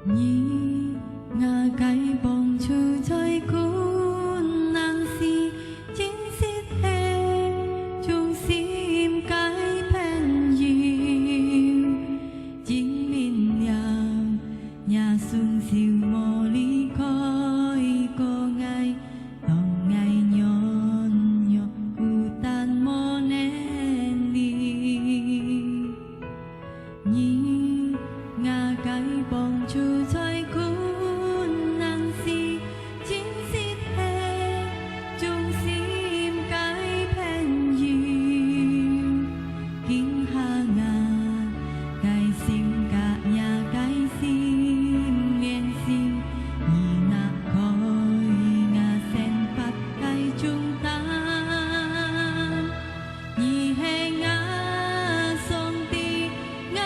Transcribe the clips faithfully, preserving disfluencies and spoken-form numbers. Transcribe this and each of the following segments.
你，𠊎个幫助在困難時，真實係忠心个朋友。證明了若雙手無離開過𠊎，當𠊎軟弱，孤單無能力。 你，𠊎个幫助在困難時，真實係忠心个朋友。今下𠊎个心佮若个心連心，你拿開𠊎生活个重擔。 你係𠊎上帝，𠊎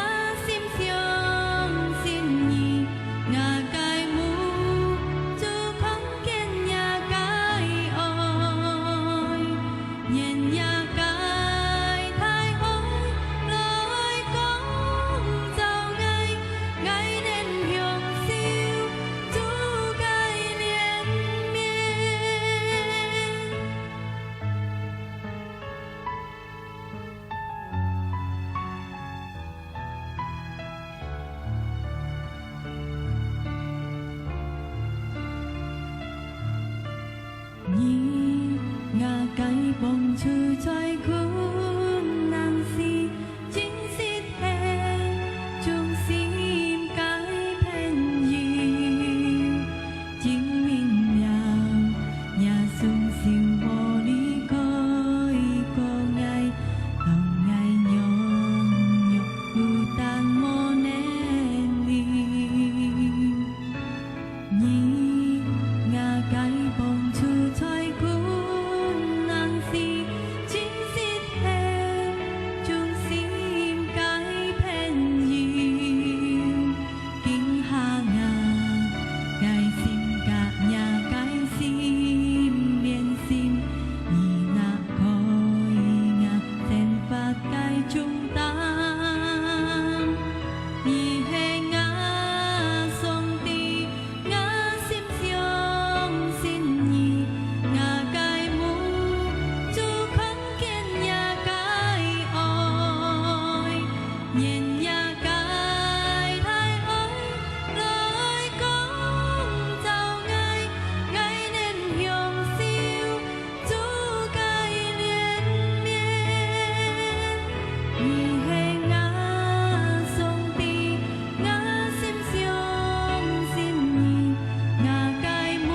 心相信你，𠊎个目珠看見若个愛，願若个大愛來光照𠊎，𠊎能享受主个憐憫。 你，𠊎个幫助在困難時，真實係忠心个朋友。 證明了若雙手無離開過𠊎，當𠊎軟弱，孤單無能力。你，𠊎个幫助在困難時，真實係忠心个朋友。 今下𠊎个心佮若个心連心，你拿開𠊎生活个重擔。你係𠊎上帝，𠊎心相信你，𠊎个目珠看見若个愛。 願若个大愛來光照𠊎，𠊎能享受主个憐憫。你係𠊎上帝，𠊎心相信你，𠊎个目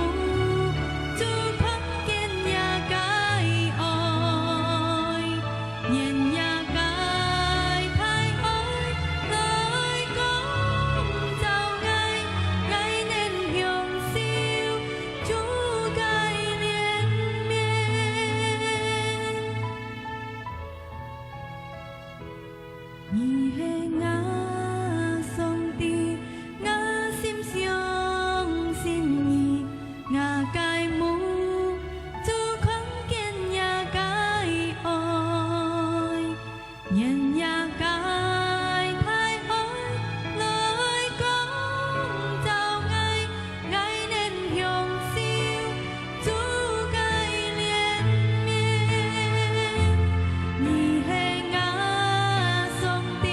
珠看見若个愛。 願若个大愛來光照𠊎，𠊎能享受主个憐憫。你係𠊎上帝，𠊎心相信你，𠊎个目珠看見若个愛。 願若个大愛來光照𠊎，𠊎能享受主个憐憫。你係𠊎上帝，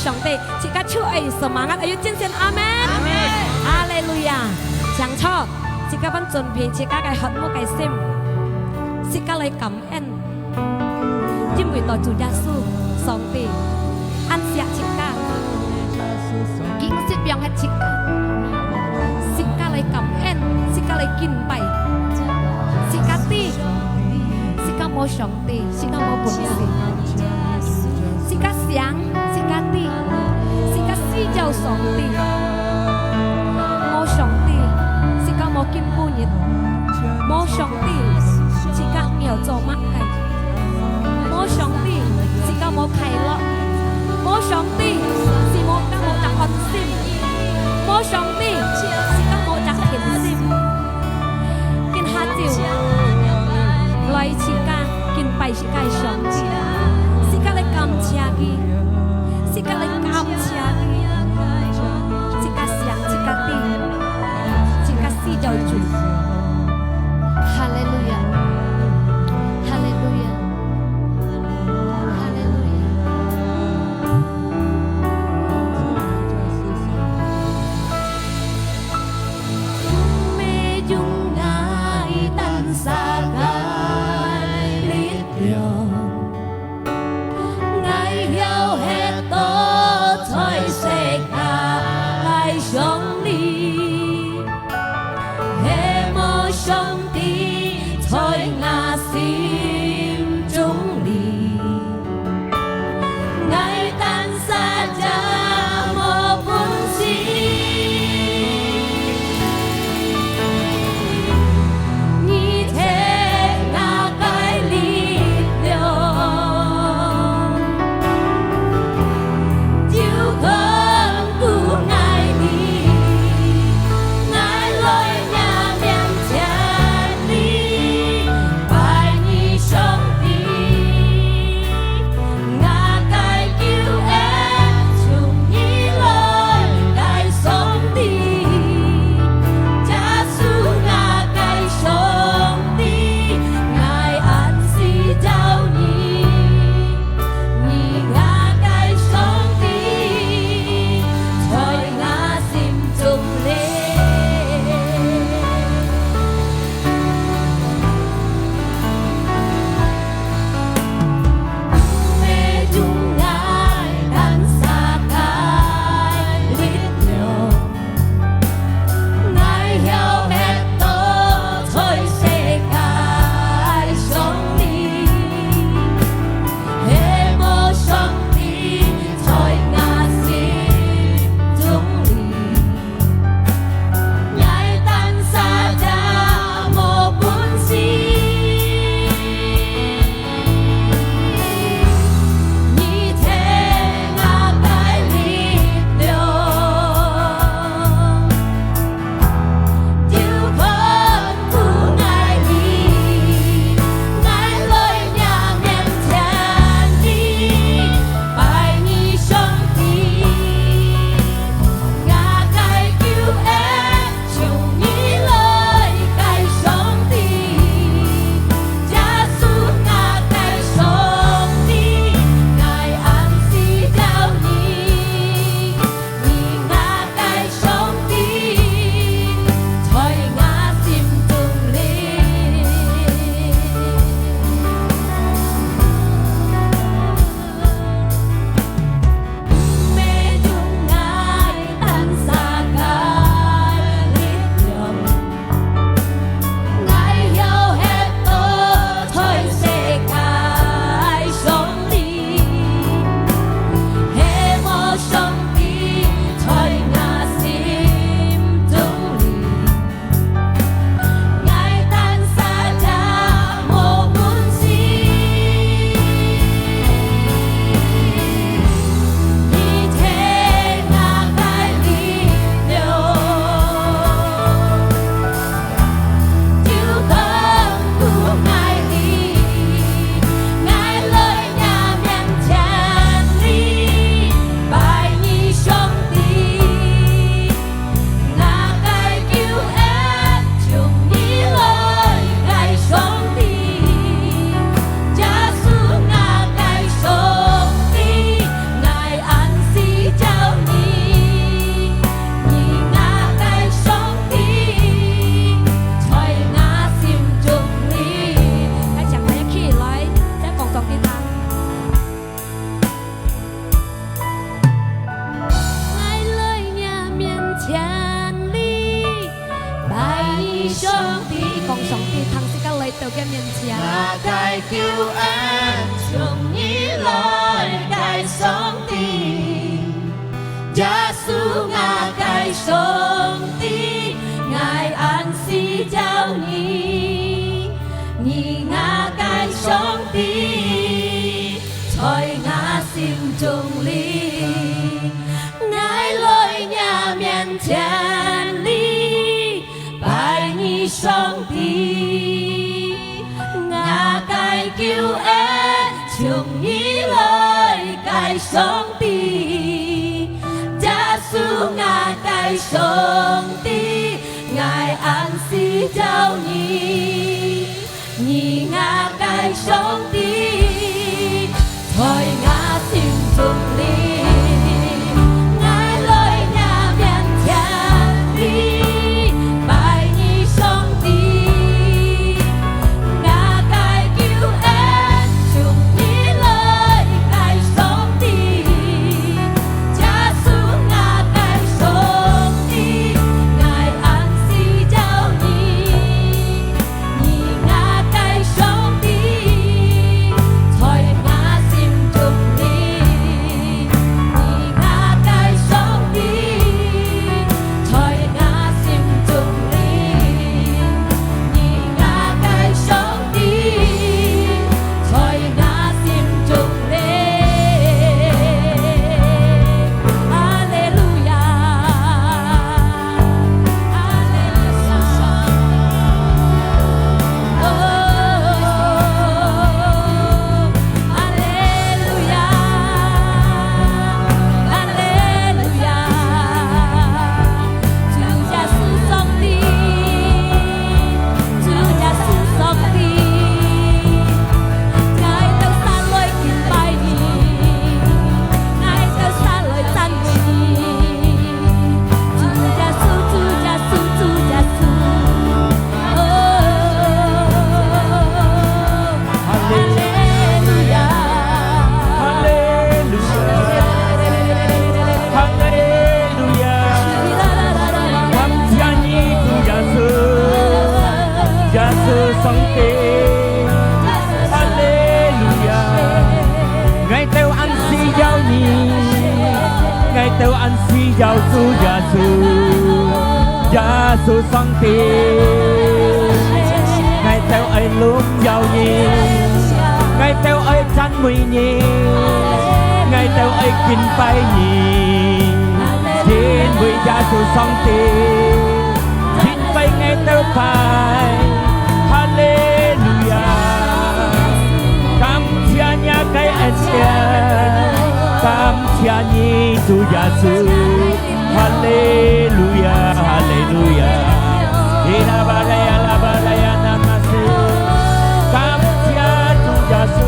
上帝，自家就愛semangat，愛有精神。阿門。阿門。哈利路亞。請坐，自家分準備自家个渴慕个心，自家來感恩，因為到主耶穌，上帝恁惜自家，佢毋識放忒自家，自家來感恩，自家來敬拜，自家知，自家無上 帝，自家無本事。自家想，自家知，自家需要上帝。無上帝，自家無今晡日。無上帝，自家愛做麼个？無上帝，自家無快樂。無上帝，自家無，自家無隻安心。無上帝，自家無隻信心。 今下晝來自家敬拜自家个上帝，自家來感謝佢，自家來感謝佢，自家想，自家知，自家需要主。哈利路亞，哈利路亞，哈利路亞。 在從你來个上帝，耶穌，𠊎个上帝，𠊎恁需要你，你𠊎个上帝，在𠊎心中裡，𠊎來若面前裡，拜你上帝。 𠊎个救恩，從你來个上帝，耶穌，𠊎个上帝，𠊎恁需要你，你𠊎个上帝，在𠊎心中裡。 你𠊎个上帝，在𠊎心中裡。你𠊎个上帝，在𠊎心中裡。哈利路亞，哈利路亞。哦， 哈利路亞，哈利路亞，主耶穌上帝，主耶穌上帝，𠊎兜儕來敬拜你，𠊎兜儕來讚美你。 主耶穌，主耶穌，主耶穌。哦，哈利路亞，哈利路亞，哈利路亞。感謝你，主耶穌，耶穌上帝。 哈利路亞！𠊎兜恁需要你，𠊎兜恁需要主耶穌，耶穌上帝。𠊎兜愛榮耀你，𠊎兜愛讚美你，𠊎兜愛敬拜你，因為耶穌上帝。 因為𠊎兜拜。哈利路亞！感謝若个恩典，感謝你，主耶穌。哈利路亞，哈利路亞！伊拉巴拉亞，拉巴拉亞，那瑪西。感謝主耶穌，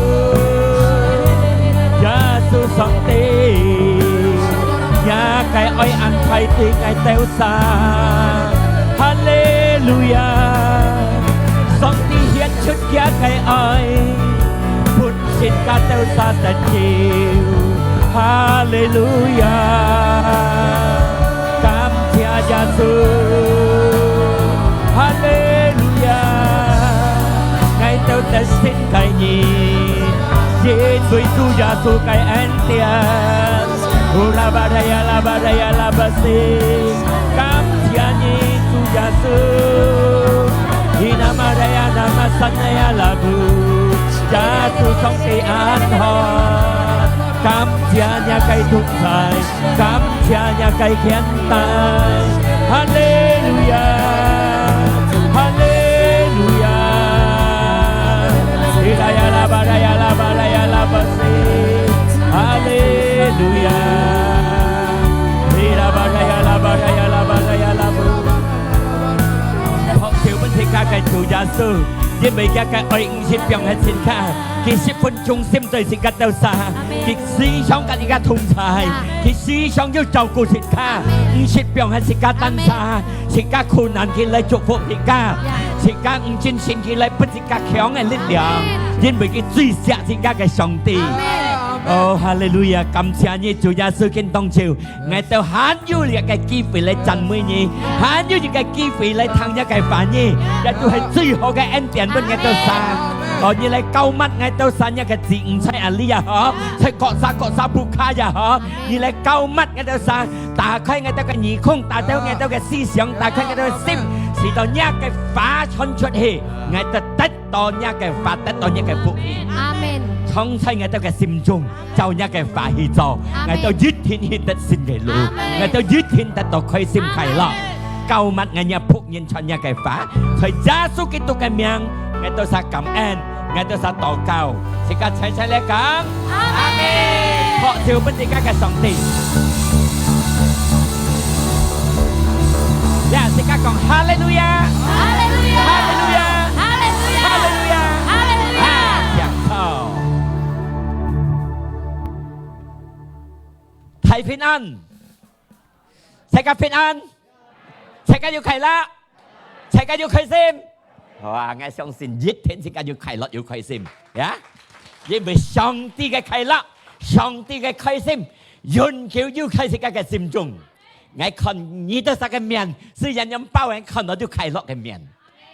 耶穌上帝，若个愛恁大對𠊎兜 儕。哈利路亞！上帝顯出厥个愛，分自家兜儕得救。哈利路亞！感謝耶穌！哈利路亞！𠊎兜得勝个人，因為主耶穌个恩典。 烏拉巴拉呀，拉巴拉呀，拉巴西，感謝你，主耶穌。伊那瑪拉呀，那瑪山那呀，拉布，耶穌上帝恁好。感謝若个同在，感謝若个牽帶。哈利路亞，哈利路亞。伊拉呀，拉巴拉呀，拉巴拉呀，拉巴西。 哈利路亞！伊拉巴拉呀，拉巴拉呀，拉巴拉呀，拉布。拍手分自家个主耶穌，因為厥个愛毋識放忒自家，佢十分忠心對自家兜儕，佢時常佮自家同在，佢時常有照顧自家，毋識放忒自家單儕，自家苦難佢來祝福自家，自家毋精神佢來分 自家強个力量，因為佢最惜自家个上帝。哦，哈利路亞！感謝你，主耶穌，今當晝，𠊎兜還有這个機會來讚美你，還有這个機會來聽若个話語，這就係最好个恩典分𠊎兜儕。哦，你來膏抹𠊎兜儕若个子女在哪裡也好，在各儕各儕屋下也好，你來膏抹𠊎兜儕，打開𠊎兜个耳空，打開𠊎兜个思想，打開𠊎兜个心，使到若个話傳出去，𠊎兜得 到若个話，得到若个福氣。阿們。藏在𠊎兜个心中，照若个話去做，阿們。𠊎兜一定去得勝个路，阿們。𠊎兜一定得到開心快樂。阿們。膏抹𠊎若僕人傳若个話，在耶穌基督个名，𠊎兜儕感恩。𠊎兜儕禱告，自家齊齊來講，阿們。拍手分自家个上帝。呀，自家講，哈利路亞，哈利路亞，哈利路亞，哈利路亞，哈利路亞，哈利路亞。啊，請坐。大平安，大家平安。 自家有快樂，自家有開心。哇，𠊎相信一定自家有快樂有開心，呀！因為上帝个快樂，上帝个開心，永久有在自家个心中。𠊎看你兜儕个面，雖然樣包，𠊎看到有快樂个面。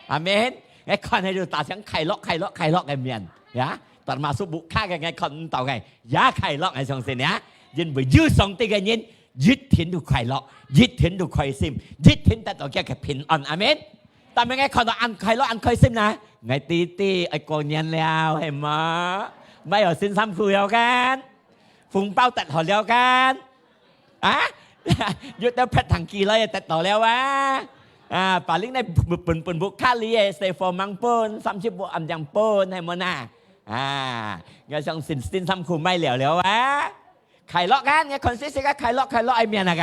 阿們。𠊎看到有大聲快樂、快樂、快樂个面，呀！Termasuk muka个，𠊎看毋到个，也快樂，𠊎相信呀。因為有上帝个人， 一定都快樂，一定都開心，一定得到佢个平安。阿們。但係𠊎看到恁快樂、恁開心啦，𠊎知知愛過年了，係無？買有新衫褲了kan？紅包得好了kan？啊？有兜別堂寄來得到了啊？啊，paling呢，分分分屋下裡个細貨吂分，三十屋恁樣分，係無啊？啊，𠊎相信新衫褲買了了啊？ 快樂啊，你看細細个快樂快樂愛面啊个，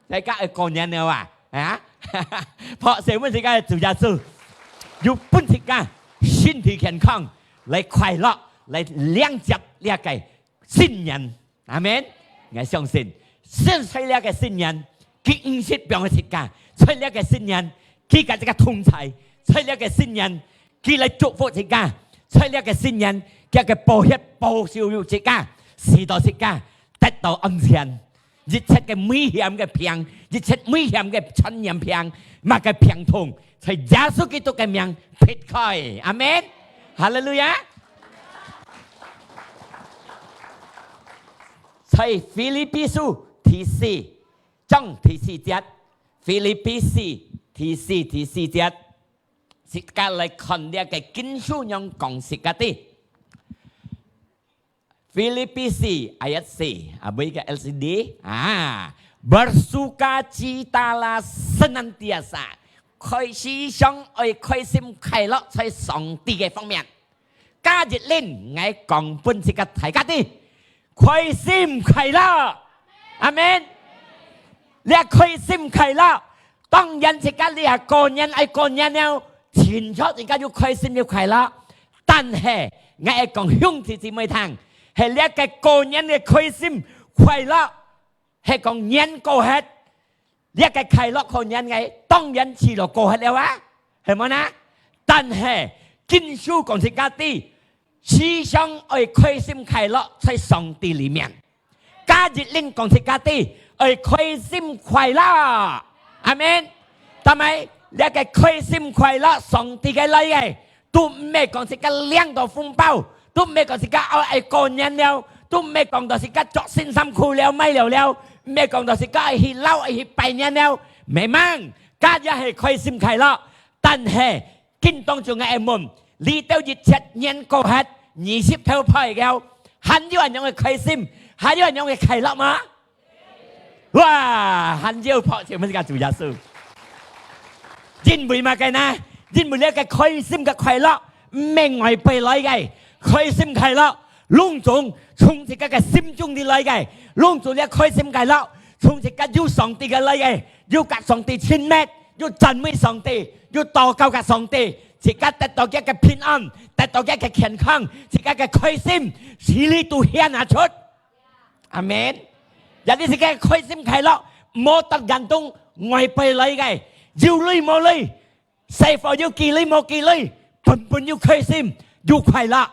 大家愛過年了啊，啊？拍手分自家个主耶穌，有分自家身體健康，來快樂，來迎接這个新年。阿們。𠊎相信，神在這个新年，佢毋識放自家，在這个新年，佢佮自家同在，在這个新年， 佢來祝福自家，在這个新年，佢个寶血保守自家，使到自家得到安全。一切个危險个病，一切危險个傳染病，麼个病痛，在耶穌基督个名撇開。阿們。哈利路亞。在腓立比書第四章第四節，腓立比四第四，第四節。 自家來看這个經書仰講自家知。腓立比四，ayat四，啊，每个L C D，啊，bersukacitalah senantiasa，開，時常愛開心快樂在上帝个方面。 加一輪，𠊎講分自家大家知，開心快樂。阿們。這開心快樂，當然自家這過年愛過年了，清楚自家又開心又快樂。但係，𠊎愛講兄弟姊妹聽，係這个過年个開心快樂， 係講年過忒，這个快樂過年个，當然自家過忒了啊，係無啊？但係，經書講自家知，時常愛開心快樂在上帝裡面。加一輪講自家知，愛開心快樂。阿們。但係，這个開心快樂，上帝个來个， 都毋係講自家領到紅包，都毋係講自家愛，愛過年了，都毋係講到自家著新衫褲了，買了了，毋係講到自家愛去尞，愛去拜年了。Memang，該也係開心快樂。但係，今當中𠊎愛問，這兜一切年過忒，二十頭擺了，還有恁樣个開心，還有恁樣个快樂嗎？ 哇，還有拍手分自家主耶穌。因為麼个呢？因為這个開心个快樂，毋係外背來个，開心快樂，攏總從自家个心中裡來个，攏總這開心快樂，從自家有上帝个來个，有佮上帝親密，有讚美上帝，有禱告佮上帝，自家得到佢个平安，得到佢个健康，自家个開心，心裡肚顯啊出。 阿們。Jadi自家開心快樂，莫單單從外背來个，有鐳無鐳，細貨有寄鐳無寄鐳，本本有開心，有快樂。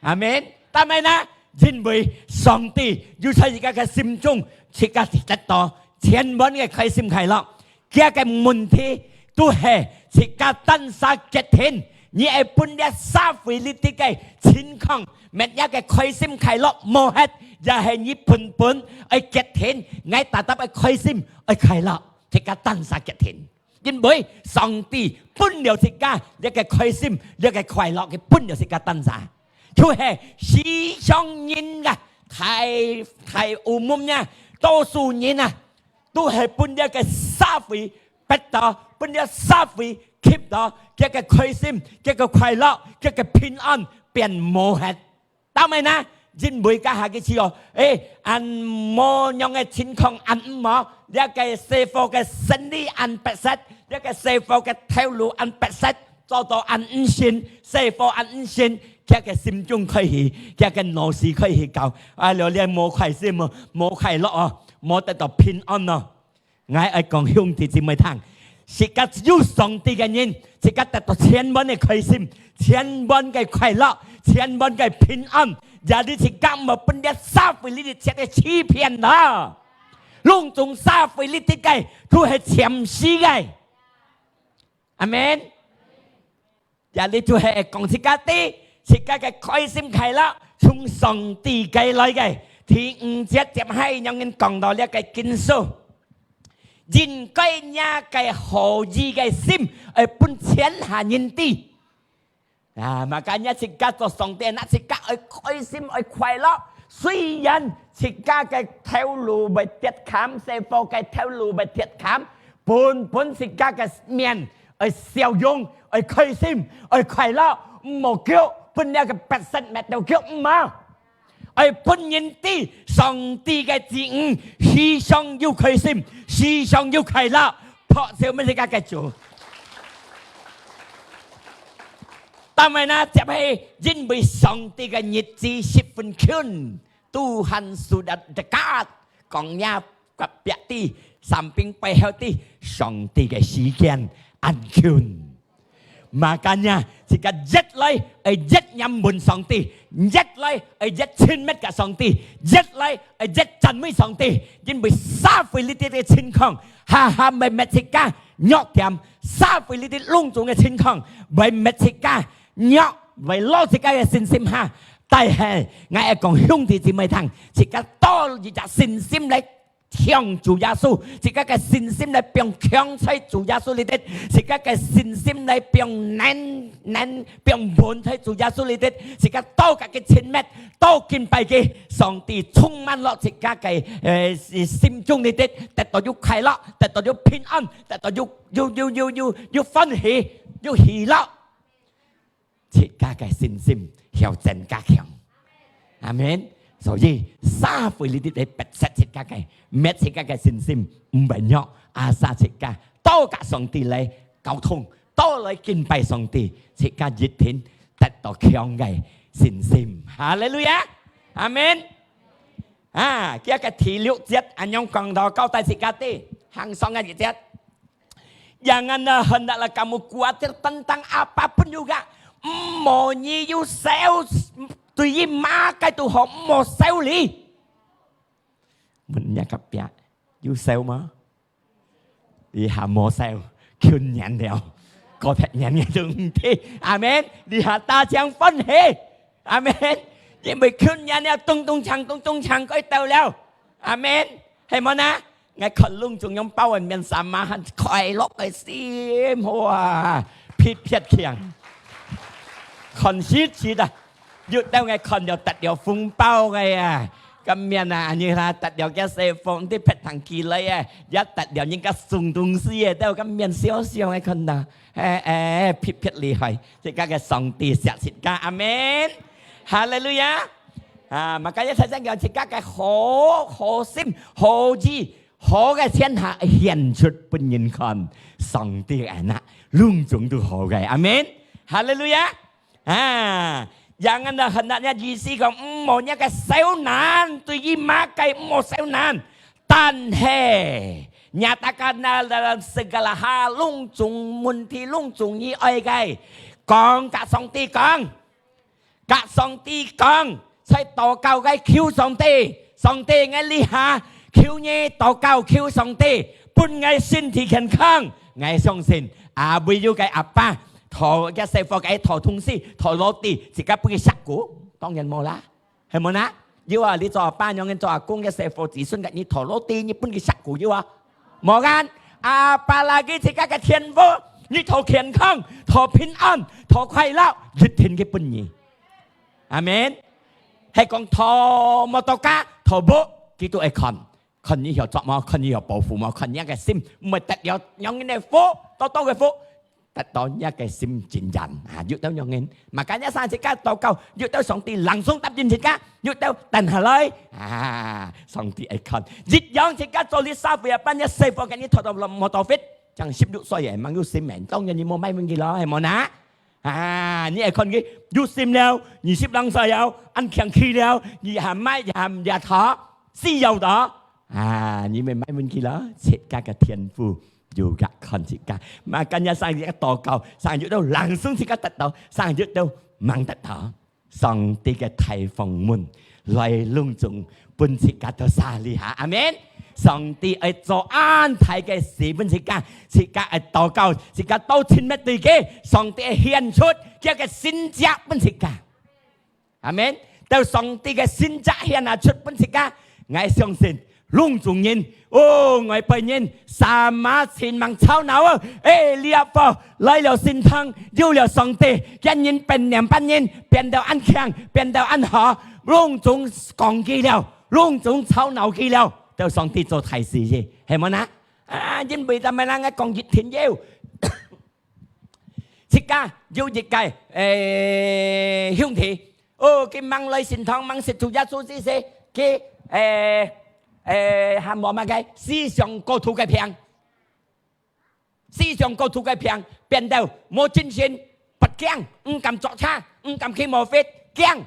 阿們。但係呢，因為上帝有在自家个心中，自家得到全滿个開心快樂。 佢个問題都係自家單儕決定，你愛分這社會裡底个情況，乜這个開心快樂無忒，也係你本本愛決定，𠊎tetap愛開心，愛快樂，自家單儕決定。因為上帝分了自家這个開心，這个快樂，佢分了自家單儕。就係世上人啊，大，大umumnya，多數人啊， 都係分這个社會逼到，分這社會吸到，佢个開心，佢个快樂，佢个平安，變無忒。做麼个呢？因為該下佢試哦，誒，恁無樣个情況恁毋好，這个社會个生理恁迫切，這个社會个頭路恁迫切，做到恁毋順，社會恁毋順，佢个心中開始，佢个腦屎開始搞，哎喲，這無開心哦，無快樂哦，無得到平安哦。 𠊎愛講兄弟姊妹聽，自家有上帝个人，自家得到千萬个開心，千萬个快樂，千萬个平安。也你自家莫分這社會裡底个欺騙啦，攏總社會裡底个都係暫時个。阿門。 也你就係講自家知，自家个開心快樂，從上帝个來个。第五節接下仰般講到這个經書，應該若个好意个心，愛分全下人知。啊，makanya自家做上帝，那自家愛開心，愛快樂。雖然自家个頭路會跌坎，社會个頭路會跌坎，本本自家个面 愛笑容，愛開心，愛快樂，毋好噭，分這个迫切搣到噭，毋好。愛分人知，上帝个子女，時常有開心，時常有快樂，拍手分自家个主。做麼个呢？就係因為上帝个日子十分近， Tuhan sudah dekat，講若隔壁知，samping背後知，上帝个時間恁近。Makanya，自家越來愛越仰望上帝，越來愛越親密佮上帝，越來愛越讚美上帝，因為社會裡底个情況，下下會搣自家弱點，社會裡底攏總个情況，會搣自家弱，會落自家个信心下。 但係，𠊎愛講兄弟姊妹聽，自家多一隻信心來向主耶穌，自家个信心來放強在主耶穌裡底，自家个信心來放能，能，放穩在主耶穌裡底，自家多佮佢親密，多敬拜佢，上帝充滿落自家个，呃，心中裡底，得到有快樂，得到有平安，得到有，有，有歡喜，有喜樂。 自家个信心曉增加強。阿門。所以，社會裡底來逼迫自家个，搣自家个信心，毋會弱，asal自家多佮上帝來溝通，多來敬拜上帝，自家一定得到強个信心。哈利路亞！阿門。啊，今日个第六節，恁樣講到交代自家知，行上个一節。 Janganlah hendaklah kamu khawatir tentang apa pun juga. 毋好你有愁，對於麼个都好，毋好愁慮。問若隔壁，有愁無？這下無愁，近年了，過別年个都毋知。阿門。這下大家歡喜。阿門。因為近年了，咚咚鏘，咚咚鏘，該到了。阿門。係無呢？ 𠊎看攏總樣包人面，sama還快樂个心，哇，別別強。看實際啊，有兜𠊎看了得了紅包个啊，今年啊，恁樣啦，得了个細風，你別談起來啊，也得了人家送東西个，都今年笑笑个看到，哎，哎，別別厲害，自家个上帝惜自家，阿門。哈利路亞。啊，makanya大家講自家个好，好心，好意， 好个善行顯出分人看，上帝个anak，攏總都好个。阿門。哈利路亞。啊，janganlah hendaknya意思講，毋好若个愁難，對於麼个毋好愁難。但係，nyatakanlah dalam segala hal，攏總問題，攏總你愛个，講佮上帝講。 佮上帝講，在禱告个求上帝，上帝，𠊎這下求你禱告求上帝，分𠊎身體健康。𠊎相信，啊，會有个阿爸，討个細貨个討東西，討roti，自家分佢食過，當然無啦，係無啦？有啊，你做阿爸，仰般做阿公个細貨子孫个，你討roti，你分佢食過有啊？ 無kan？Apalagi自家个天父，你討健康，討平安，討快樂，一定佢分你。阿門。係講討無到家，討無，佢都會看，看你曉做無，看你曉保護無，看你个心，毋會得了仰般个福，多多个福。得到若个心真正啊，有兜仰人，makanya生自家禱告，有兜上帝langsung答應自家，有兜等下來啊，上帝愛看。一樣自家做這社會啊，半夜細伙，今日拖到摩托fit，正十六歲誒，吂有心誒，當然你莫買分佢咯，係無呐？啊，你愛看佢有心了，二十零歲了，恁強氣了，你還買，你還也拖，需要的。啊，你莫買分佢咯，自家个天父 有个看自家。Makanya生日禱告，生日都langsung自家得到，生日都吂得到。上帝个大方門來攏總分自家都儕哩哈，阿門。上帝愛做恁大个事分自家，自家愛禱告，自家都親密對佢，上帝愛顯出佢个神蹟分自家。 阿門。到上帝个神蹟顯啊出分自家，𠊎相信攏總人，哦，外背人，sama前吂吵鬧哦，誒，這下來了聖堂，有了上帝，今人變兩班人，變到恁強，變到恁好，攏總講佢了，攏總吵鬧佢了，到上帝做大事去，係無呐？啊，因為咱們人講一定要。 自家有一个，誒，兄弟，哦，佢吂來聖堂，吂識主耶穌之時，佢，誒，誒，還無麼个思想過度个病，思想過度个病，變到無精神，發驚，毋敢坐車，毋敢去摩fit，驚。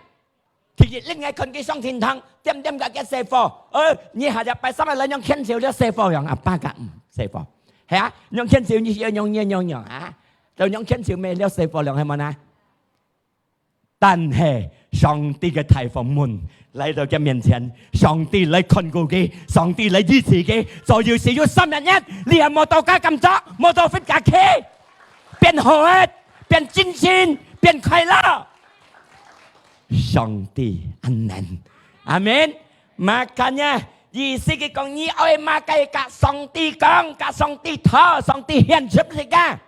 第一，你愛看佢上天堂，恬恬个結細伙。呃，你下禮拜三來仰牽手了細伙樣啊，爸个，嗯，細伙。係啊，仰牽手你要仰仰仰仰啊，就仰牽手咩了細伙樣係無呐？但係上帝个大方門來到佢面前，上帝來看顧佢，上帝來醫治佢，所以有時有三日日，你還無到家敢做，無到佛家去，變好个，變精神，變快樂。 上帝恁能。阿門。Makanya，意思佢講，你愛麼个，佮上帝講，佮上帝討，上帝顯出自家。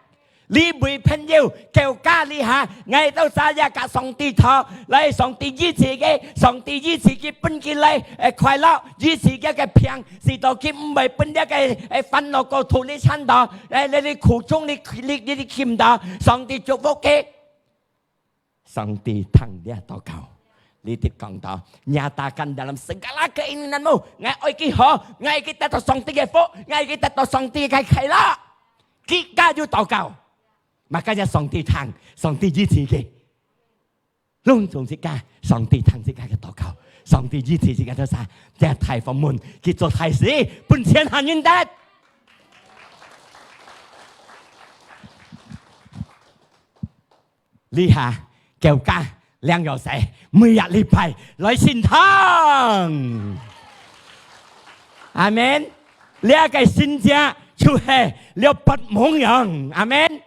你位朋友，叫家裡下，𠊎兜儕也佮上帝討，來上帝醫治佢，上帝醫治佢，分佢來，誒，快樂，醫治佢个病，使到佢毋會分這个，誒，煩惱過度你纏到，誒，你，你苦衷，你，你，你，你尋到，上帝祝福佢。 上帝聽這禱告，你得講到，nyatakan dalam segala keinginanmu，𠊎愛佢好，𠊎愛佢得到上帝个福，𠊎愛佢得到上帝个快樂。佢加有禱告，makanya上帝聽，上帝醫治佢。攏總自家，上帝聽自家个禱告，上帝醫治自家个啥，這大方門，佢做大事，分全下人得。 這下，教家領弱勢，每日禮拜來聖堂。阿門。這个神蹟就係了發夢樣。阿門。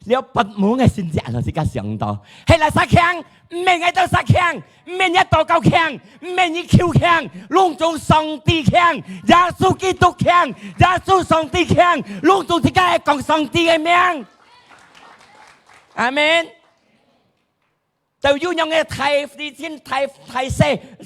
了發夢个神蹟，老師家想到，係來殺強，毋係𠊎兜殺強，毋係你禱告強，毋係你求強，攏總上帝強，耶穌基督強，耶穌上帝強，攏總自家愛講上帝个名。 阿門。就有樣个大地震、大，大事、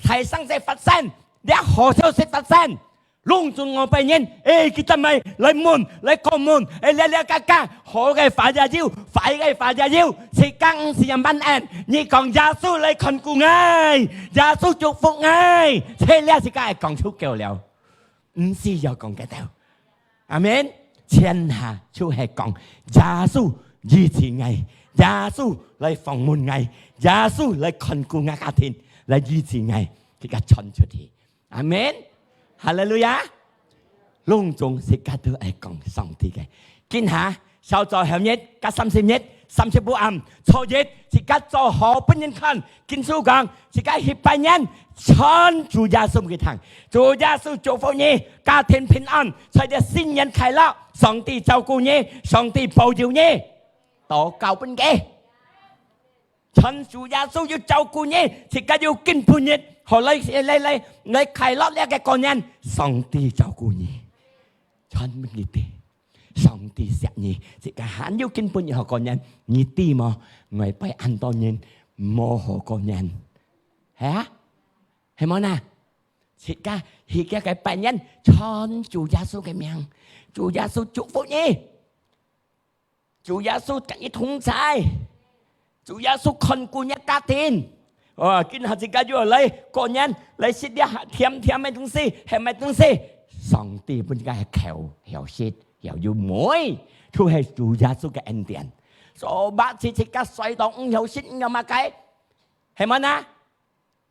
大生事發生，這好消息發生，攏總外背人，誒，佢等來，來問，來過問，誒，這，這，這，這，好个話也有，壞个話也有，自家毋使恁慢，你講耶穌來看顧𠊎，耶穌祝福𠊎，這，這自家愛講出口了。 毋需要講个兜。阿門。全下就係講，耶穌醫治𠊎，耶穌來訪問𠊎，耶穌來看顧𠊎家庭，來醫治𠊎，佢个傳出去。阿門。哈利路亞。攏總自家都愛講上帝个。今下 韶早後日，甲三十日，三十晡暗，初一，自家做好分人看。經書講，自家去拜年，傳主耶穌个聽。主耶穌祝福你，家庭平安，在這新年快樂，上帝照顧你，上帝保佑你。禱告分佢，傳主耶穌有照顧你，自家有今晡日，好來，來，來，來快樂這个過年，上帝照顧你，傳分佢知。 上帝惜你，自家還有今晡日好過年，你知無？外背恁多人無好過年，係啊？係無呢？自家去佢个拜年，傳主耶穌个名，主耶穌祝福你。主耶穌跟你同在，主耶穌看顧你个家庭。哦，今下自家又來過年，來食這甜甜个東西，鹹个東西。上帝分自家个口曉食，曉有味，就係主耶穌个恩典。所以，自家睡到毋曉食，毋曉麼个，係無呢？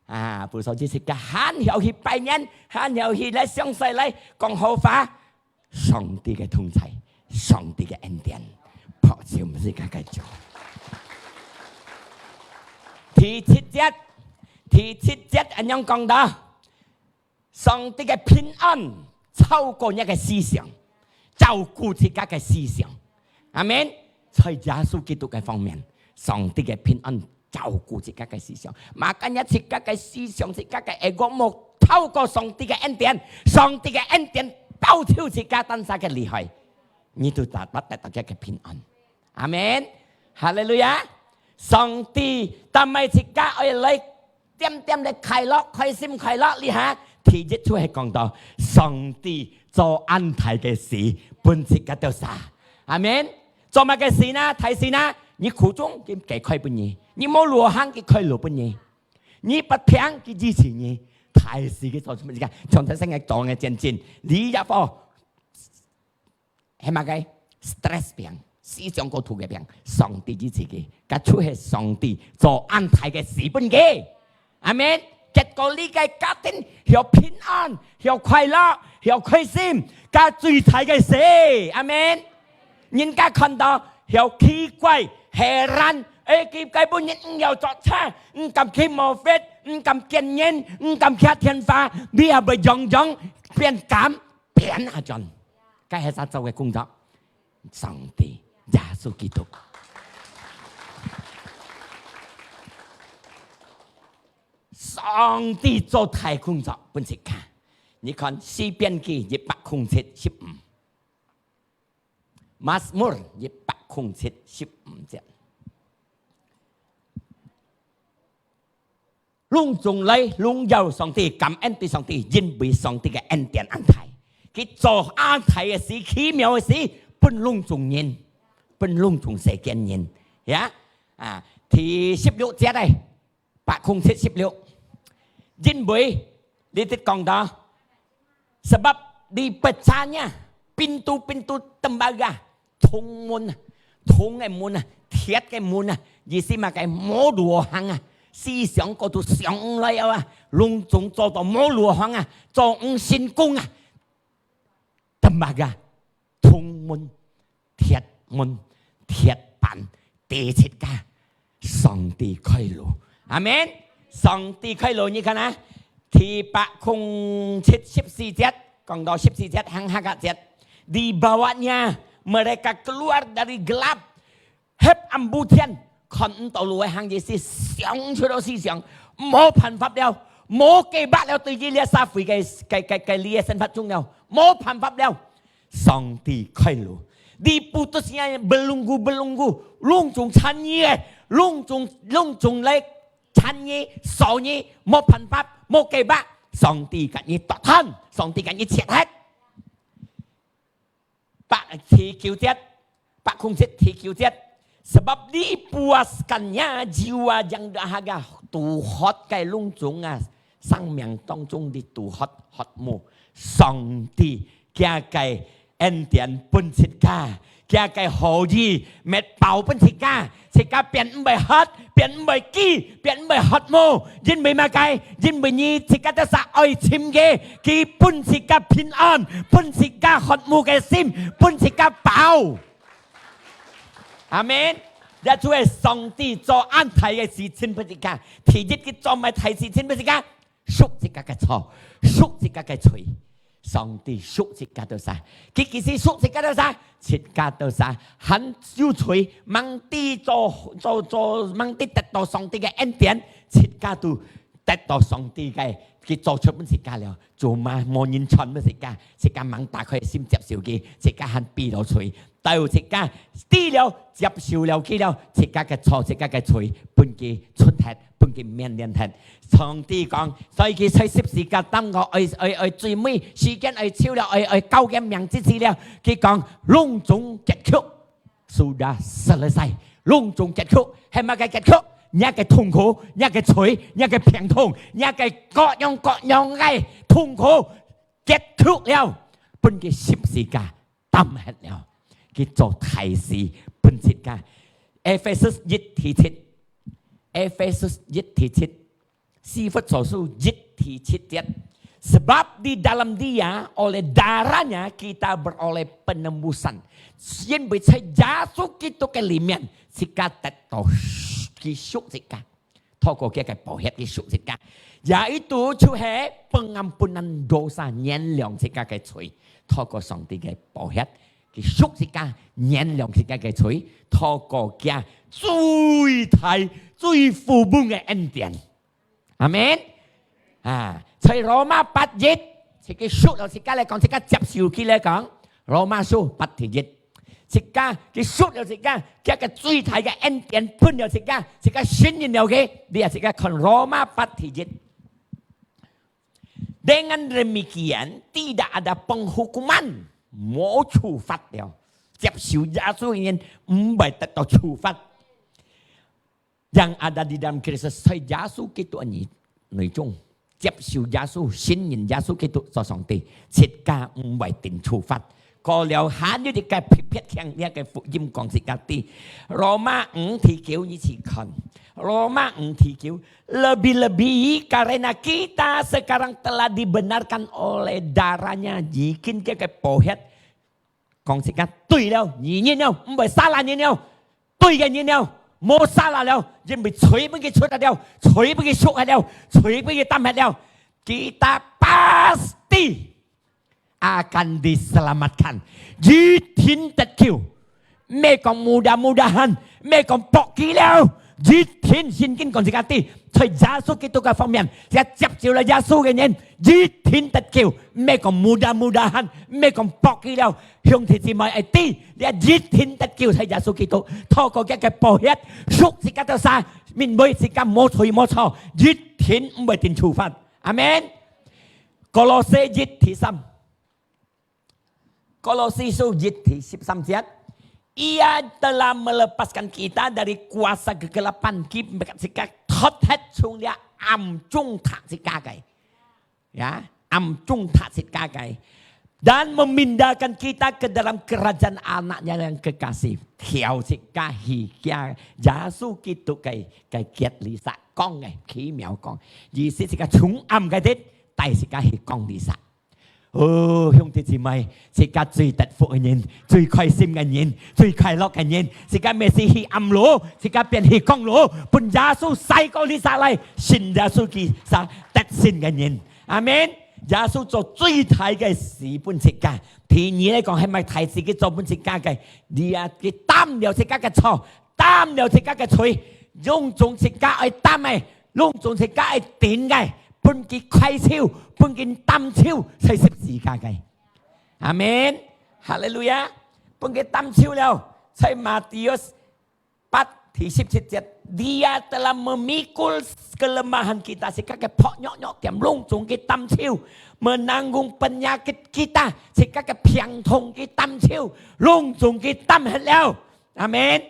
啊，不所以自家還曉去拜年，還曉去來詳細來講好話。上帝个同在，上帝个恩典，拍手毋係自家个主。第七節，第七節恁樣講到，上帝个平安超過你个思想，照顧自家个思想。阿門。在耶穌基督个方面，上帝个平安 照顧自家个思想。Makanya自家个思想，自家个ego無透過上帝个恩典，上帝个恩典保守自家單儕个厲害，你都得，得到佢个平安。阿門。哈利路亞。上帝，但係自家愛來點點个快樂，開心快樂，這下第一就係講到上帝做恁大个事，分自家兜儕。阿門。 做麼个事呢？大事呢？你苦衷，佢，佢開分你；你無路行，佢開路分你；你發病，佢醫治你。大事佢做出來，自家像頭先个講个見證，你也好，係麼个？stress病，思想過度个病，上帝醫治佢，該就係上帝做恁大个事分佢。 阿門。結果你个家庭曉平安，曉快樂，曉開心，該最大个事。阿門。人家看到曉奇怪、heran，誒，佢个本人毋曉做車，毋敢去moped，毋敢見人，毋敢擎電話，你也會樣樣變敢變啊轉。該係啥做个工作？上帝，耶穌基督。 上帝做大工作分自家。你看詩篇記一百空七十五，Mazmur一百空七十五節。攏總來榮耀上帝，感恩對上帝，因為上帝个恩典恁大。佢做恁大个事，奇妙个事，分攏總人，分攏總世間人。呀，啊，第十六節个， 百空七十六。因為，你得講到，sebab di pecahnya pintu-pintu tembaga，銅門啊，銅个門啊，鐵个門啊，意思麼个？無路好行啊，思想過度想毋來啊，攏總做到無路好行啊，做毋成功啊。Tembaga，銅門、鐵門、鐵板，抵自家，上帝開路。阿門。上帝開路，你看啊，第百空七十四節，講到十四節，行下个節，di bawahnya mereka keluar dari gelap， 黑暗烏天，看毋到路个行，意思想出到思想，無辦法了，無計劃了，對於這社會个，个，个，个，你个生活中了，無辦法了。上帝開路，diputusnya belenggu-belenggu，攏總纏你个，攏總，攏總來纏你、鎖你，無辦法，無計劃。上帝甲你奪斷，上帝甲你切忒。 百，第九節，百空七第九節，sebab dipuaskannya jiwa yang dahaga，堵渴个攏總啊，生命當中你堵渴渴慕，上帝佢个恩典分自家，佢个好意，搣飽分自家，自家變毋會渴，變毋會飢，變毋會渴慕，因為麼个？因為你自家得儕愛尋佢，佢分自家平安，分自家渴慕个心，分自家飽。阿門。這就係上帝做恁大个事情分自家。第一，佢做麼个大事情分自家？贖自家个錯，贖自家个罪。上帝贖自家到啥？佢其實贖自家到啥？自家到啥？還有罪，吂知做，做，做，吂知得到上帝个恩典，自家都 得到上帝个，佢做出分自家了，做麼無人傳分自家，自家吂打開心接受佢，自家還閉落嘴，到自家知了，接受了佢了，自家个錯，自家个罪，分佢出忒，分佢面臨忒。上帝講，所以佢在十字架當中愛，愛，愛最尾，時間愛超了，愛，愛交个命之時了，佢講，攏總結束。sudah selesai，攏總結束，係麼个結束？若个痛苦，若个罪，若个病痛，若个各樣各樣个痛苦，結束了，分佢十字架擔忒了，佢做大事分自家。Efesus一第七，Efesus一第七，以弗所書一第七節。Sebab di dalam Dia, oleh darahnya kita beroleh penebusan. 因為在耶穌基督个裡面，自家得到佢贖自家，透過佢个寶血佢贖自家，yaitu就係pengampunan dosa，原諒自家个罪，透過上帝个寶血，佢贖自家，原諒自家个罪，透過佢最大、最富足个恩典。阿門。啊，在羅馬八一，自家贖了自家來講，自家接受佢來講，羅馬書八第一，自家佢贖了自家，佢个最大个恩典分了自家，自家信任了佢，你也自家看羅馬八第一。Dengan demikian, tidak ada penghukuman，無處罰了。接受耶穌个人毋會得到處罰。Yang ada di dalam Kristus，在耶穌基督个內中，接受耶穌，信任耶穌基督做上帝，自家毋會定處罰。過了還有一個別別聽這個福音講自家知。羅馬五第九，你去看。羅馬五第九，lebih-lebih karena kita sekarang telah dibenarkan oleh darahnya，已經這個寶血講自家對了，義人了，毋會salah人了，對个人了，無salah了，因為罪分佢除忒了，罪分佢贖忒了，罪分佢擔忒了，kita pasti akan diselamatkan，一定得救。毋係講mudah-mudahan，毋係講pokok了，一定聖經講自家知，在耶穌基督个方面，自家接受了耶穌个人，一定得救。毋係講mudah-mudahan，毋係講pokok了，兄弟姊妹愛知，你一定得救在耶穌基督，透過佢个寶血，贖自家dosa，因為自家無罪無錯，一定毋會定處罰。阿門。歌羅西一第三。 歌羅西書一第十三節，Ia telah melepaskan kita dari kuasa kegelapan，佢自家脫忒從這暗中刣自家个，ya，暗中刣自家个，dan memindahkan kita ke dalam kerajaan Anak-Nya yang kekasih，調自家去佢耶穌基督个个腳裡下光个，奇妙光，意思自家從暗个地帶自家去光裡下。 哦，兄弟姊妹，自家最得福个人，最開心个人，最快樂个人，自家毋係去暗路，自家變去光路，分耶穌駛過裡下來，信耶穌基督得勝个人。阿門。耶穌做最大个事分自家。第二來講，係麼个大事佢做分自家个？佢啊，佢擔了自家个錯，擔了自家个罪，攏總自家愛擔个，攏總自家愛頂个。 分佢揩手，分佢擔手，在十字架个。阿門。哈利路亞。分佢擔手了，在Matius八第十七節，Dia telah memikul kelemahan kita，自家个薄弱弱點，攏總佢擔手，menanggung penyakit kita，自家个病痛佢擔手，攏總佢擔忒了。阿門。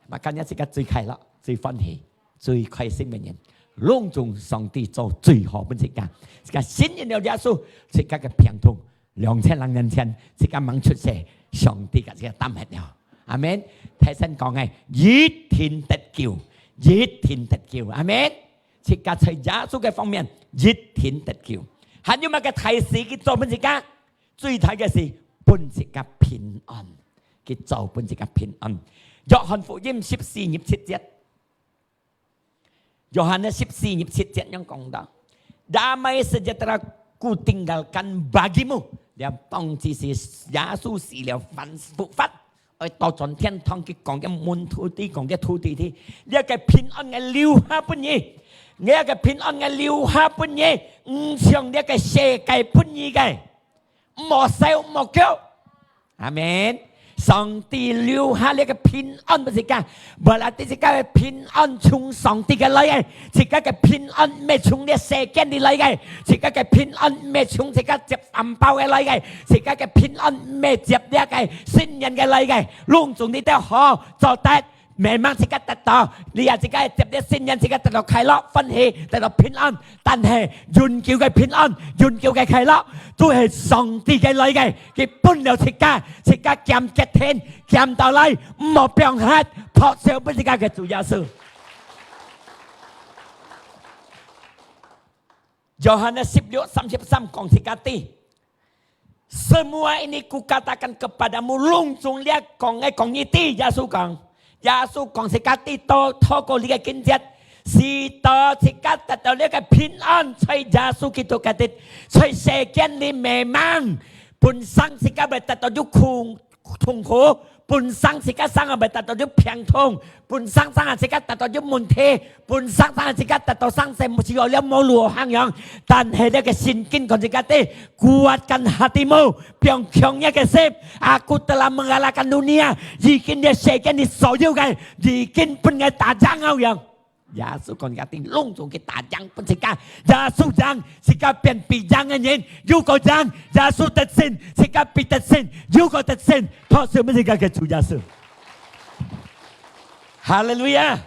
Makanya自家最快樂、最歡喜、最開心个人，攏總上帝做最好分自家。自家信任了耶穌，自家个病痛，兩千零年前，自家吂出世，上帝甲自家擔忒了。阿門。大聲講个，一定得救，一定得救。阿門。自家在耶穌个方面，一定得救。還有麼个大事佢做分自家？最大个事，分自家平安。佢做分自家平安。約翰福音十四二十七節。 Yohanes十四二十七節樣講到，Damai sejahtera-Ku tinggalkan bagimu。這當時係耶穌死了，反復活，愛倒轉天堂，佢講个門徒，佢講个徒弟，這个平安𠊎留下分你，這个平安𠊎留下分你，毋像這个世界分你个。 毋好愁，毋好驚。阿門。上帝留下這个平安分自家，無啦，自家个平安從上帝个來个，自家个平安毋係從這世間裡來个，自家个平安毋係從自家接紅包个來个，自家个平安毋係接這个新年个來个，攏總你兜好做得。 memang自家得到，你也自家接這新年，自家得到快樂、歡喜，得到平安。但係永久个平安、永久个快樂，都係上帝个來个，佢分了自家，自家撿得定，撿到來，毋好放忒，拍手分自家个主耶穌。約翰十六三十三講自家知，Semua ini kukatakan kepadamu，攏總這講个講你知，耶穌講。耶穌講自家知，透，透過這个經節，使到自家得到這个平安，在耶穌基督个裡，在世間裡memang本身自家會得到有苦，痛苦，本身自家生活會得到有病痛，本身生活自家得到有問題，本身生活自家得到生死，只有了無路好行樣。但係這个聖經講自家知，kuatkan hatimu，放強烈个心，Aku telah mengalahkan dunia，已經這世間裡所有个，已經分𠊎打贏了樣。 耶穌講自家知，攏總佢打贏分自家。耶穌贏，自家變比贏个人，又過贏。耶穌得勝，自家比得勝，又過得勝。拍手分自家个主耶穌。哈利路亞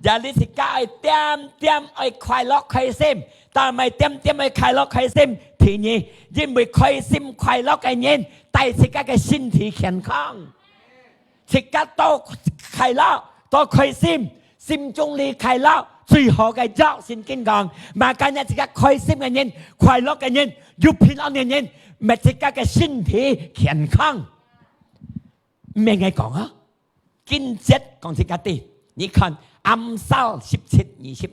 ！Jadi自家愛點點愛快樂開心，但毋係點點愛快樂開心。第二，因為開心快樂个人，帶自家个身體健康。 自家多快樂，多開心，心中裡快樂，最好个藥，聖經講。Makanya自家開心个人，快樂个人，有平安个人，乜自家个身體健康。毋係𠊎講啊，經節講自家知，你看，Amsal十七二十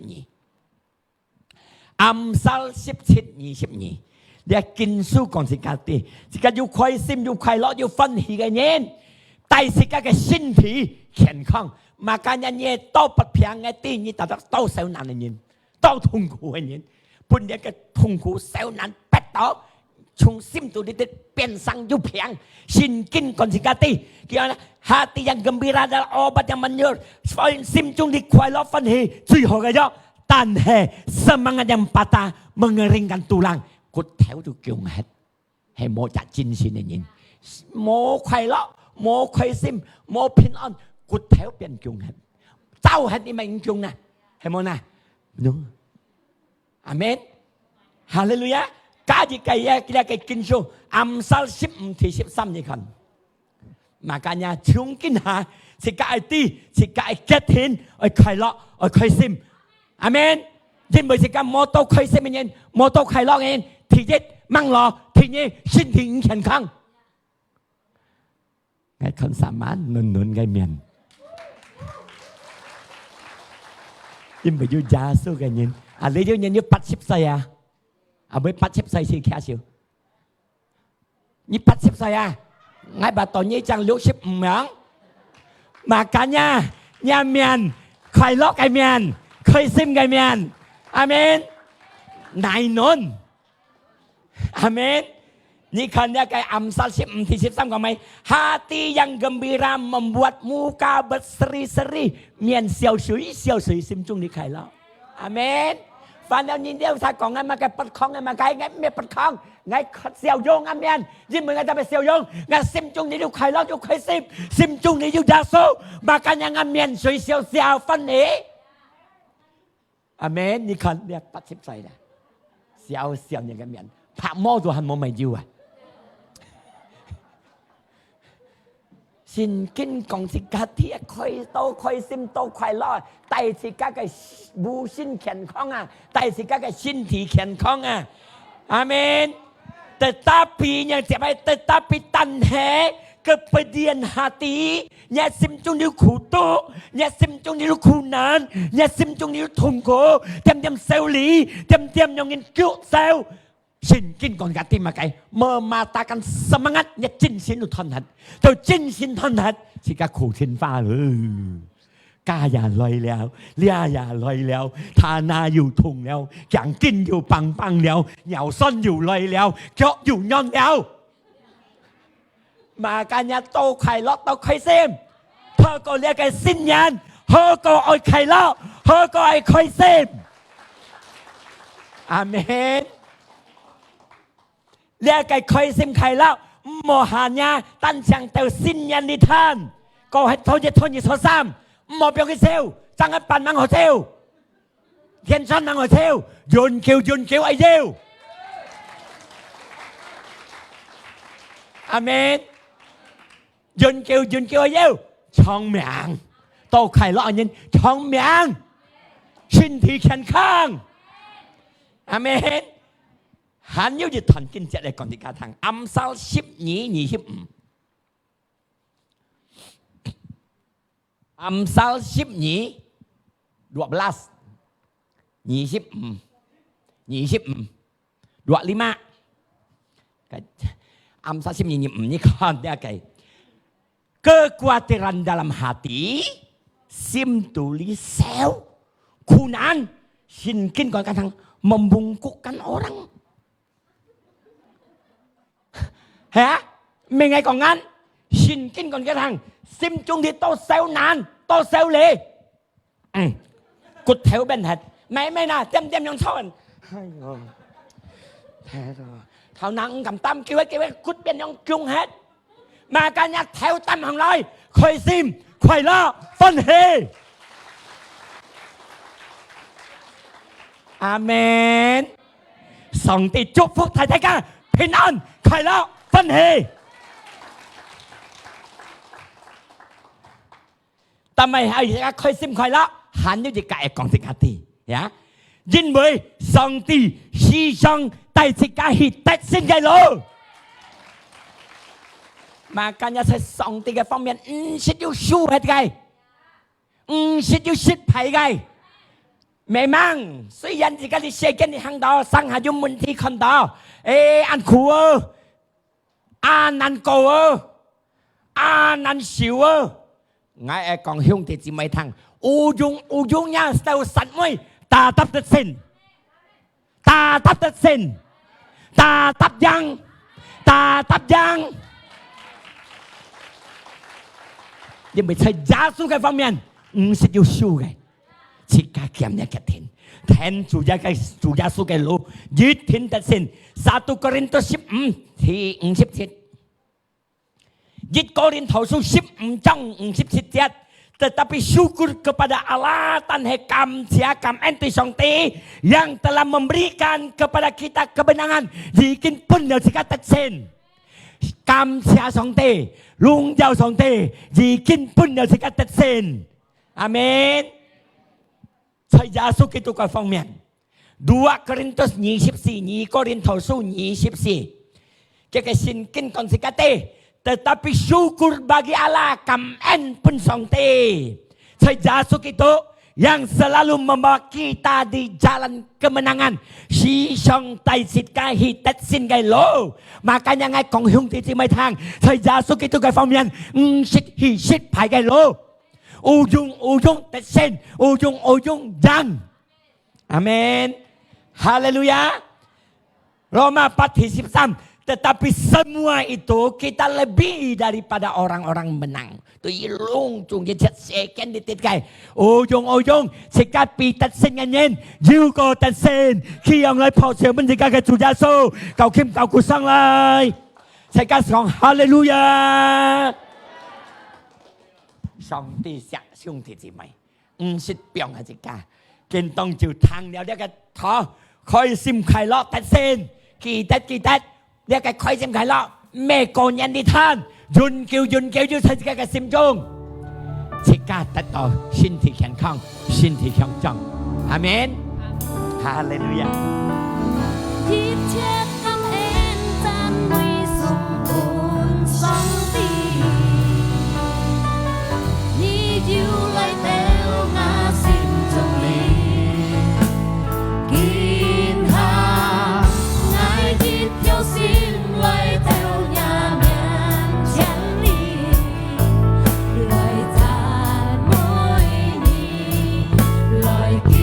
二。 Amsal十七二十二，這經書講自家知，自家有開心、有快樂、有歡喜个人，帶自家个身體健康。Makanya你多發病个知，你得到多受難个人，多痛苦个人，分這个痛苦受難逼到，從心肚裡底變成有病。聖經講自家知，佢講，hati yang gembira adalah obat yang manjur，所以心中裡快樂歡喜最好个藥。 但係semangat yang patah mengeringkan tulang，骨頭就僵忒，係無隻精神个人，無快樂，無開心，無平安，骨頭變僵忒，走忒你乜僵啊，係無呢？No。阿門。哈利路亞。加一個呀，這個經書，Amsal十五第十三，你看。 Makanya從今下，自家愛知，自家愛決定，愛快樂，愛開心。阿門。因為自家無多開心个人，無多快樂个人，第一，吂老；第二，身體毋健康。𠊎看三萬，嫩嫩个面。因為有耶穌个人，啊，你有人有八十歲啊，啊，會八十歲先開始。 你八十歲啊？𠊎把到你正六十五樣。Makanya，你面，快樂个面，開心个面。阿門。Nainun。阿門。你看這個Amsal十五第十三講咩？Hati yang gembira membuat muka berseri-seri，面笑水笑水，心中裡快樂。 阿門。Padahal你了，佢講，𠊎麼个不康，𠊎麼个，𠊎毋係不康，𠊎笑容，阿門。因為𠊎特別笑容，𠊎心中裡有快樂，有開心，心中裡有耶穌，makanya𠊎面水笑笑歡喜。阿門。你看，你八十歲了，笑笑你个面，白毛都還無乜有啊。 聖經講自家知開，多開心，多快樂，帶自家个無身健康啊，帶自家个身體健康啊。阿門。Tetapi，你接下，tetapi，但係，kepedihan hati，你心中有苦毒，你心中有苦難，你心中有痛苦，點點愁慮，點點讓人激走。 聖經講个點麼个？Mematahkan semangat，你精神都斷忒，就精神斷忒，自家苦天花了。家也來了，這也來了，tanah又痛了，頸根又挷挷了，尿酸又來了，腳又軟了。Makanya多快樂，多開心。透過這個新年，好過愛快樂，好過愛開心。阿門。這個開心快樂，毋好hanya單淨到新年裡頭，過忒頭一、頭二、初三，毋好放佢走，正个辦法好走。 天上人愛笑，永久永久愛笑。阿門。永久永久愛笑，長命，多快樂个人，長命，身體健康。阿門。還有一段經節來講自家聽，Amsal十二二十五。 Amsal十二，dua belas，二十五，二十五，dua lima。Amsal十二二十五，你看這個，kekuatiran dalam hati，心肚裡愁，苦難，聖經講个通，membungkukkan orang。 係啊，毋係𠊎講恁，聖經講个通，心中裡多愁難，多愁慮。嗯，骨頭變忒，慢慢啊，點點樣喘。哎喲，頭腦毋敢擔，叫佢，叫佢骨變樣僵忒。Makanya頭擔䟘來，開心、快樂、歡喜。阿門。 上帝祝福大大家平安、快樂、歡喜。但係還有一個開心快樂，還有一個愛講自家知，呀，因為上帝時常帶自家去得勝个路。Makanya在上帝个方面，毋識有輸忒个。 毋識有失敗个。Memang，雖然自家在世間裡行到，成下有問題看到，誒，恁苦哦，恁難過哦，恁難受哦。𠊎愛講兄弟姊妹聽，ujung-ujungnya setiap saat muai tetap得勝。 Tetap得勝，tetap贏，tetap贏。因為在耶穌个方面，毋識有輸个，自家堅个決定，跈主耶个，主耶穌个路，一定得勝。Satu Korintus十五第五十七。 一哥林多書十五章五十七節，tetapi syukur kepada Allah，但係感謝感恩對上帝，yang telah memberikan kepada kita kemenangan，已經分了自家得勝。感謝上帝，榮耀上帝，已經分了自家得勝。阿門。 在耶穌基督个方面。Dua Korintus二十四，二哥林多書二十四，佢个聖經講自家知，tetapi syukur bagi Allah，感恩分上帝。在耶穌基督，yang selalu membawa kita di jalan kemenangan，時常帶自家去得勝个路。Makanya𠊎講兄弟姊妹聽，在耶穌基督个方面，毋識去失敗个路。 Ujung-ujung得勝，ujung-ujung贏。阿門。哈利路亞。羅馬八第十三，tetapi semua itu kita lebih daripada orang-orang menang。對於攏總一切世間裡底个，ujung-ujung，自家比得勝个人，又過得勝。去用來拍手分自家个主耶穌，高興高舉上來。自家講哈利路亞。 上帝惜兄弟姊妹，毋識放下自家，今當晝聽了這個道，開心快樂得勝，記得記得，這個開心快樂，毋係過年裡貪，永久永久就在自家个心中，自家得到身體健康，身體強壯。阿門。哈利路亞。 一切感恩讚美送分上帝，你就來到𠊎心中裡。今下𠊎一條心來到若面前裡，來讚美你，來敬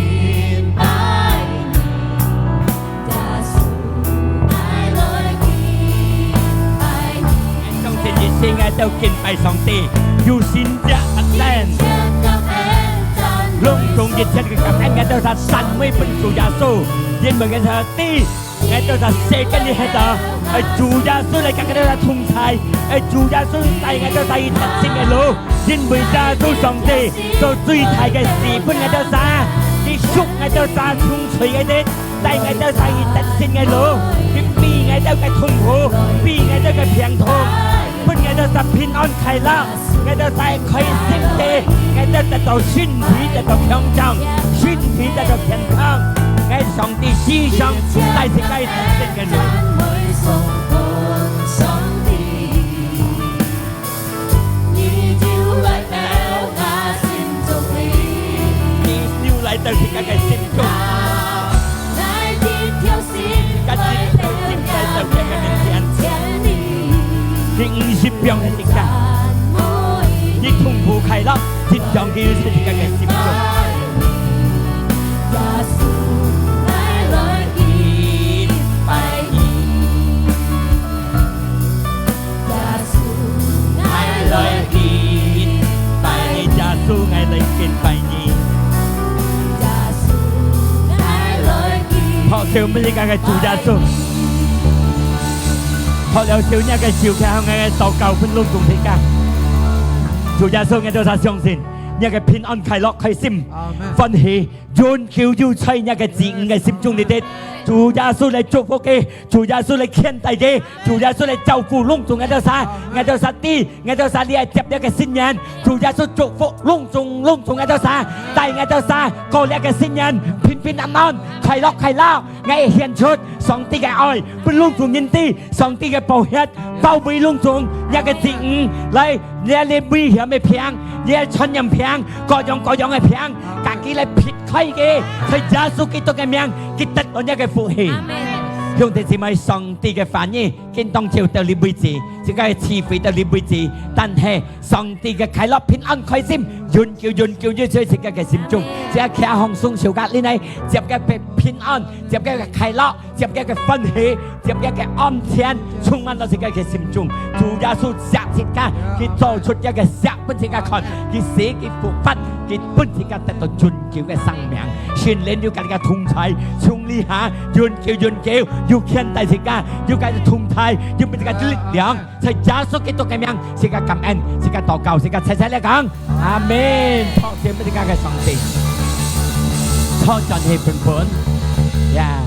拜你。到敬拜上帝，有神蹟發生。攏總一切个感恩，𠊎兜儕讚美分主耶穌，因為𠊎兜知，𠊎兜儕世間裡歇到，愛主耶穌來佮𠊎兜儕同在，愛主耶穌帶𠊎兜儕去得勝个路，因為耶穌上帝做最大个事分𠊎兜儕，佢贖𠊎兜儕從罪个地。 帶𠊎兜儕去得勝个路，佢避𠊎兜个痛苦，避𠊎兜个病痛，分𠊎兜儕平安快樂，𠊎兜儕開心个，𠊎兜得到身體得到強壯，身體得到健康。𠊎上帝時常帶自家去得勝个路。 你又來到自家个心中，自家一條心來到佢个面前，佢毋識放下自家，你痛苦快樂，真正佢有在自家个心中。 耶穌，𠊎來敬拜你。拍手分自家个主耶穌。拍了手，若个手，向𠊎个禱告分攏總自家。主耶穌，𠊎兜儕相信，若个平安、快樂、開心、阿們。歡喜， 永久有在若个子女个心中裡底。主耶穌來祝福佢，主耶穌來牽帶佢，主耶穌來照顧攏總𠊎兜儕，𠊎兜儕知，𠊎兜儕這接這个信念。主耶穌祝福攏總攏總𠊎兜儕，帶𠊎兜儕過這个信念，平平安安，快樂快樂。𠊎顯出上帝个愛，分攏總人知，上帝个寶血，包圍攏總若个子女，來 這裡危險个病，這傳染病，各樣各樣个病，家己來撇開佢，在耶穌基督个名，佢得到這个福氣。阿們。兄弟姊妹，上帝个話語，今當晝到這為止，自家个聚會到這為止，但係上帝个快樂、平安、開心，永久、永久，永久在自家个心中。阿們。自家擎䟘雙手，佮你來接个平安，接个快樂。 接个个歡喜，接个个安全，充滿到自家个心中。主耶穌惜自家，佢做出這个惜分自家看，佢死，佢復活，佢分自家得到永久个生命。聖靈有佮你个同在，從這下永久永久，有牽帶自家，有佮你同在，有分自家力量。 在耶穌基督个名，自家感恩，自家禱告，自家齊齊來講，阿們。拍手分自家个上帝，掌聲分分。呀，